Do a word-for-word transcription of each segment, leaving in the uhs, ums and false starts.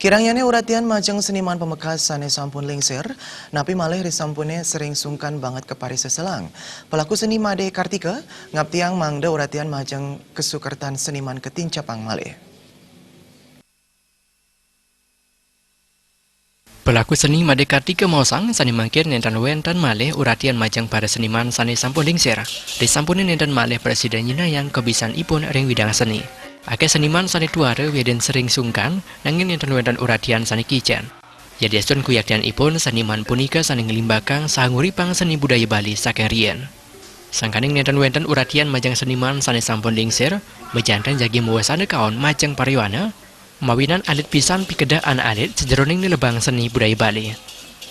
Kirang iyané uratian majeng seniman pamekas sané sampun lingsir, napi malih risampuné sering sungkan banget kaparis seselang. Pelaku seni Madé Kartika ngabdiang mangda uratian majeng kasukertan seniman katincapang malih. Pelaku seni Madé Kartika maosang sané mangkin nénten wénten malih uratian majeng para seniman sané sampun lingsir. Risampuné nénten malih prasida nyinahang kabisanipun ring widang seni. Akéh seniman sané tuara wiadin sering sungkan, nanging nénten wénten uratian sané kicén. Yadiastun kuyaktianipun, seniman punika sané nglimbakang saha nguripang seni budaya Bali saking riin. Sangkaning nénten wénten uratian majeng seniman sané sampun lingsir, majanten jagi mawasana kaon majeng para yowana, mawinan alit pisan pikedeh anak alit sajeroning nilebang seni budaya Bali.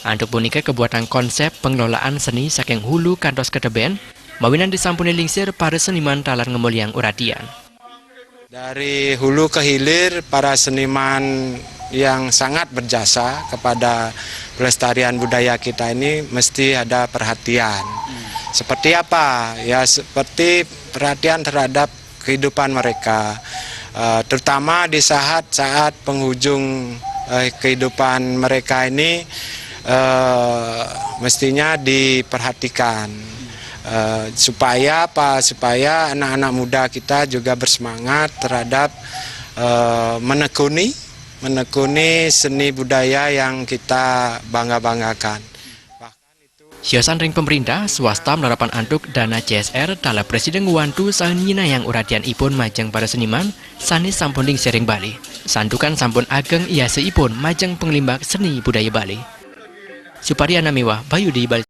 Antuk punika kabuatang konsep pengelolaan seni saking hulu kantos ka tebén, mawinan risampuné lingsir para seniman taler ngamulyang uratian. Dari hulu ke hilir, para seniman yang sangat berjasa kepada pelestarian budaya kita ini mesti ada perhatian. Seperti apa? Ya, seperti perhatian terhadap kehidupan mereka, eh, terutama di saat-saat penghujung, eh, kehidupan mereka ini, eh, mestinya diperhatikan. Eh, supaya apa? Supaya anak-anak muda kita juga bersemangat terhadap, eh, menekuni, menekuni seni budaya yang kita bangga-banggakan. Bahkan itu Siosan ring pemerintah, swasta malarapan antuk dana C S R taler prasida ngwantu saha nyinahang uratianipun majeng para seniman sané sampun lingsir ring Bali. Santukan sampun ageng iasaipun majeng panglimbak seni budaya Bali. Supariana miwah Bayu di Bali.